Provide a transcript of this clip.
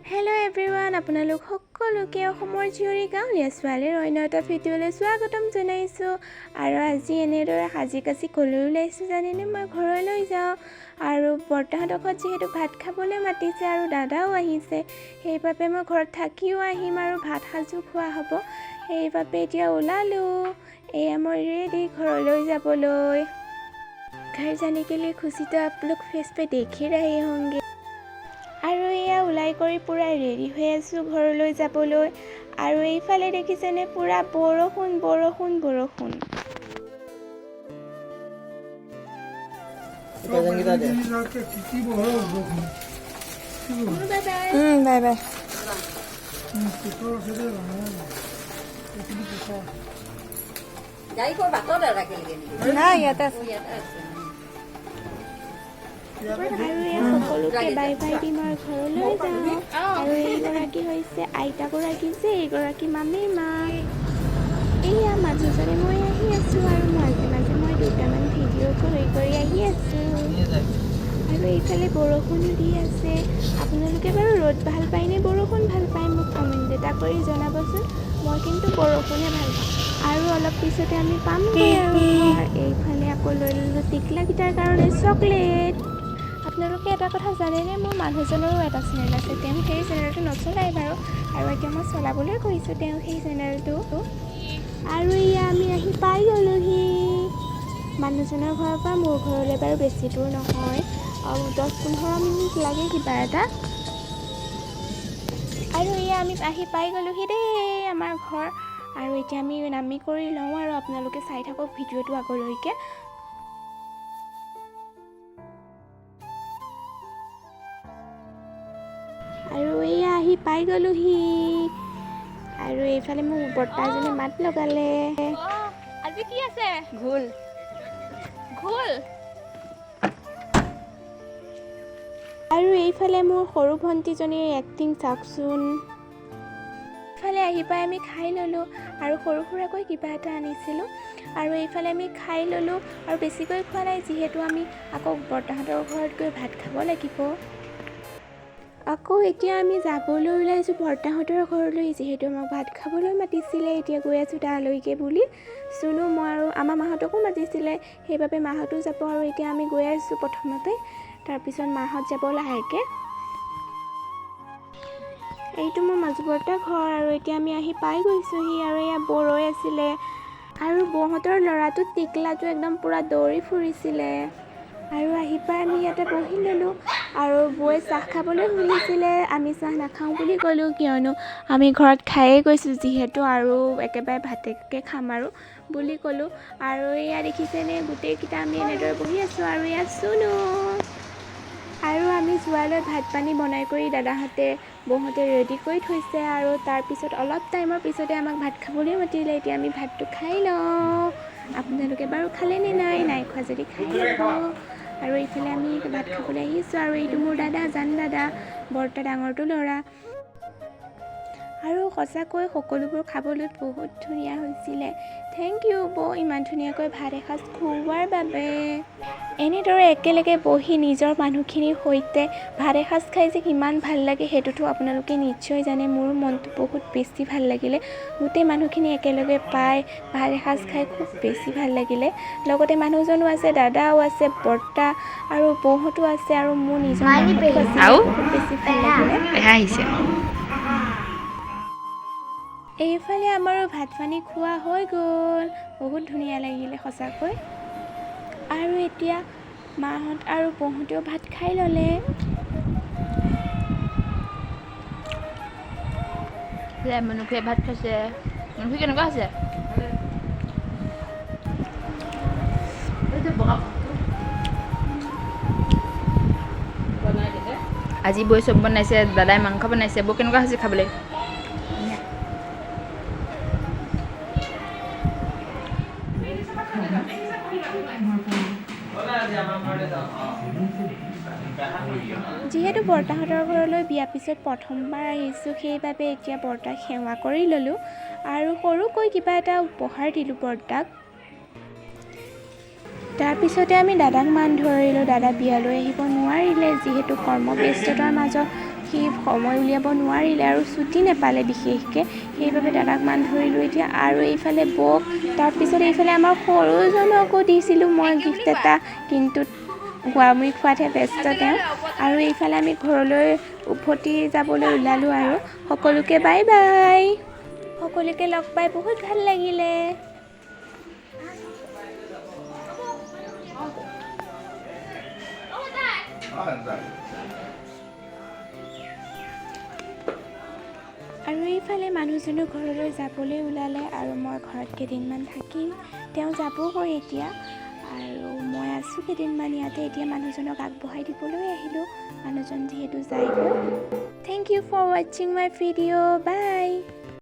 Hello' everyone, আপোনালোক সকলোকে অসমৰ জীয়ৰী গাঁৱলীয়া ছোৱালীৰ অন্য এটা ভিডিঅ'লৈ স্বাগতম জনাইছোঁ। আৰু আজি এনেদৰে সাজি কাচি ক'লৈ ওলাইছোঁ জানেনে? মই ঘৰলৈ যাওঁ আৰু বৰ্তাহঁতৰ ঘৰত যিহেতু ভাত খাবলৈ মাতিছে আৰু দাদাও আহিছে, সেইবাবে মই ঘৰত থাকিও আহিম আৰু ভাত সাজো খোৱা হ'ব। সেইবাবে এতিয়া ওলালোঁ। এয়া মই ৰেডি ঘৰলৈ যাবলৈ। घर जाने के लिए खुशी तो आप लोग फेस पे देख ही रहे होंगे। আৰু এয়া ওলাই কৰি পূৰা ৰেডি হৈ আছোঁ ঘৰলৈ যাবলৈ। আৰু এইফালে দেখিছেনে, পূৰা বৰষুণ বৰষুণ বৰষুণ। Bye bye. গাড়ী ক'ৰ বাটত ৰাখিলেগে নেকি? নাই, ইয়াতে আছে। ইয়াতে আছে। আৰু এয়া সকলোকে বাই বাই দি মই ঘৰলৈ যাওঁ। আৰু এইগৰাকী হৈছে আইতাগৰাকী যে, এইগৰাকী মামীৰ মাক। এইয়া মাজুজনে মই আহি আছোঁ আৰু মাজে মাজে মই দুটামান ভিডিঅ' কৰি কৰি আহি আছোঁ। আৰু এইফালে বৰষুণো দি আছে। আপোনালোকে বাৰু ৰ'দ ভাল পায় নে বৰষুণ ভাল পায়, মোক কমেণ্ট এটা কৰি জনাবচোন। মই কিন্তু বৰষুণে ভাল পাওঁ। আৰু অলপ পিছতে আমি পামগৈ আৰু ঘৰ। এইফালে আকৌ লৈ ল'লোঁ টিকলাকেইটাৰ কাৰণে চকলেট। আপোনালোকে এটা কথা জানেনে? মোৰ মানুহজনৰো এটা চেনেল আছে। তেওঁ সেই চেনেলটো নচলায় বাৰু, আৰু এতিয়া মই চলাবলৈ কৈছোঁ তেওঁ সেই চেনেলটো। আৰু এয়া আমি আহি পাই গ'লোহি। মানুহজনৰ ঘৰৰ পৰা মোৰ ঘৰলৈ বাৰু বেছি দূৰ নহয়, আৰু 10-15 মিনিট লাগে কিবা এটা। আৰু এয়া আমি আহি পাই গ'লোহি দেই আমাৰ ঘৰ। আৰু এতিয়া আমি নামি কৰি লওঁ আৰু আপোনালোকে চাই থাকক ভিডিঅ'টো আগলৈকে। আৰু এয়া আহি পাই গ'লোহি। আৰু এইফালে মোক বৰ্তা এজনে মাত লগালে। আজি কি আছে? ঘোল। ঘোল। আৰু এইফালে মোৰ সৰু ভণ্টিজনীৰ এক্টিং চাওকচোন। এইফালে আহি পাই আমি খাই ল'লোঁ আৰু সৰু সুৰাকৈ কিবা এটা আনিছিলোঁ। আৰু এইফালে আমি খাই ল'লোঁ আৰু বেছিকৈ খোৱা নাই, যিহেতু আমি আকৌ বৰ্তাহঁতৰ ঘৰত গৈ ভাত খাব লাগিব। আকৌ এতিয়া আমি যাবলৈ ওলাইছোঁ বৰ্তাহঁতৰ ঘৰলৈ, যিহেতু আমাক ভাত খাবলৈ মাতিছিলে। এতিয়া গৈ আছোঁ তালৈকে বুলি। চুনু, মই আৰু আমাৰ মাহঁতকো মাতিছিলে, সেইবাবে মাহঁতো যাব। আৰু এতিয়া আমি গৈ আছোঁ প্ৰথমতে, তাৰপিছত মাহঁত যাব লাহেকৈ। এইটো মোৰ মাজু বৰ্তাৰ ঘৰ। আৰু এতিয়া আমি আহি পাই গৈছোঁহি। আৰু এয়া বৌ ৰৈ আছিলে আৰু বৌহঁতৰ ল'ৰাটো টিকলাটো একদম পূৰা দৌৰি ফুৰিছিলে। আৰু আহি পাই আমি ইয়াতে বহি ল'লোঁ। আৰু বৌয়ে চাহ খাবলৈ খুজিছিলে, আমি চাহ নাখাওঁ বুলি ক'লোঁ, কিয়নো আমি ঘৰত খায়েই গৈছোঁ যিহেতু, আৰু একেবাৰে ভাতকে খাম আৰু বুলি ক'লোঁ। আৰু এয়া দেখিছেনে, গোটেইকেইটা আমি এনেদৰে বহি আছোঁ। আৰু এয়া চুনু। আৰু আমি যোৱালৈ ভাত পানী বনাই কৰি দাদাহঁতে বৌহঁতে ৰেডি কৰি থৈছে। আৰু তাৰপিছত অলপ টাইমৰ পিছতে আমাক ভাত খাবলৈ মাতিলে। এতিয়া আমি ভাতটো খাই লওঁ। আপোনালোকে বাৰু খালে নে নাই? নাই খোৱা যদি খাই ল'ব। আৰু এইফালে আমি ভাত খাবলৈ আহিছোঁ। আৰু এইটো মোৰ দাদা, জান দাদা, বৰ্তা ডাঙৰটো ল'ৰা। আৰু সঁচাকৈ সকলোবোৰ খাবলৈ বহুত ধুনীয়া হৈছিলে। Thank U বৌ, ইমান ধুনীয়াকৈ ভাত এসাঁজ খুওৱাৰ বাবে। এনেদৰে একেলগে বহি নিজৰ মানুহখিনিৰ সৈতে ভাত এসাঁজ খাই যে কিমান ভাল লাগে, সেইটোতো আপোনালোকে নিশ্চয় জানে। মোৰো মনটো বহুত বেছি ভাল লাগিলে। গোটেই মানুহখিনি একেলগে পাই ভাত এসাঁজ খাই খুব বেছি ভাল লাগিলে। লগতে মানুহজনো আছে, দাদাও আছে, বৰ্তা আৰু বৌহঁতো আছে আৰু মোৰ নিজৰ মাহঁতো আছিলে। আৰু? বহুত বেছি ভাল লাগিলে। পেহা আহিছে। এইফালে আমাৰো ভাত পানী খোৱা হৈ গ'ল। বহুত ধুনীয়া লাগিলে সঁচাকৈ। আৰু এতিয়া মাহঁত আৰু বৌহঁতেও ভাত খাই ল'লে। মনুখীয়ে ভাত খাইছে। মনুখী, কেনেকুৱা হৈছে? আজি বৌ চব বনাইছে, দাদাই মাংস বনাইছে। বৌ, কেনেকুৱা হৈছে খাবলৈ? যিহেতু বৰ্তাহঁতৰ ঘৰলৈ বিয়াৰ পিছত প্ৰথমবাৰ আহিছোঁ, সেইবাবে এতিয়া বৰ্তাক সেৱা কৰি ল'লোঁ আৰু সৰুকৈ কিবা এটা উপহাৰ দিলোঁ বৰ্তাক। তাৰপিছতে আমি দাদাক মান ধৰিলোঁ। দাদা বিয়ালৈ আহিব নোৱাৰিলে, যিহেতু কৰ্মব্যস্ততাৰ মাজত সি সময় উলিয়াব নোৱাৰিলে আৰু ছুটি নাপালে বিশেষকৈ। সেইবাবে দাদাক মান ধৰিলোঁ এতিয়া। আৰু এইফালে বৌক, তাৰপিছত এইফালে আমাৰ সৰুজনকো দিছিলোঁ মই গিফ্ট এটা, কিন্তু গোৱামুৰি খোৱাতহে ব্যস্ত তেওঁ। আৰু এইফালে আমি ঘৰলৈ উভতি যাবলৈ ওলালোঁ আৰু সকলোকে বাই বাই। সকলোকে লগ পাই বহুত ভাল লাগিলে। আৰু এইফালে মানুহজনো ঘৰলৈ যাবলৈ ওলালে আৰু মই ঘৰত কেইদিনমান থাকিম। তেওঁ যাবগৈ এতিয়া আৰু মই আছোঁ কেইদিনমান ইয়াতে। এতিয়া মানুহজনক আগবঢ়াই দিবলৈ আহিলোঁ, মানুহজন যিহেতু যায়গৈ। Thank you for watching my video. Bye.